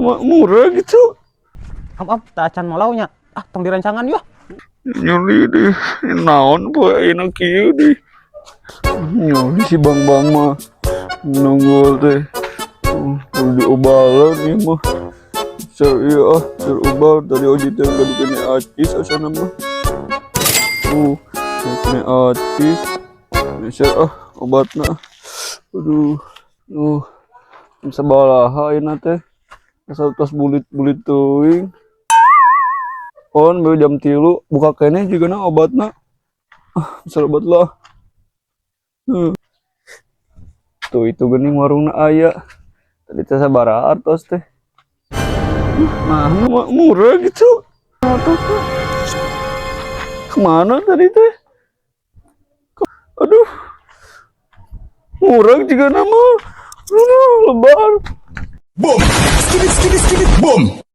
Murah gitu. Am am, teu acan molau nya. Ah, tong direncangan yuk. Nyeri deh, naon poe ayeuna kieu deh. Nyeri si Bang Bang mah nunggul teh. Kudu diobalan ieu mah. Ser ieu ah, ser ubal tadi oji teh gaduh kene acis asana mah. Kene acis. Ser ah obatna. Aduh. Sabaraha ayeuna teh? Asa tos bulit-bulit teuing. On baru jam 3 buka keneh juga na obatna. Ah, bisa obat lah. Tuh, itu geuning warungna aya. Tadi teh sabaraha artos teh? Nah, murah gitu. Artos teh. Kemana tadi teh? Aduh. Murah juga nama. Aduh, lebar. Boom! Skibidi skibidi skibidi boom!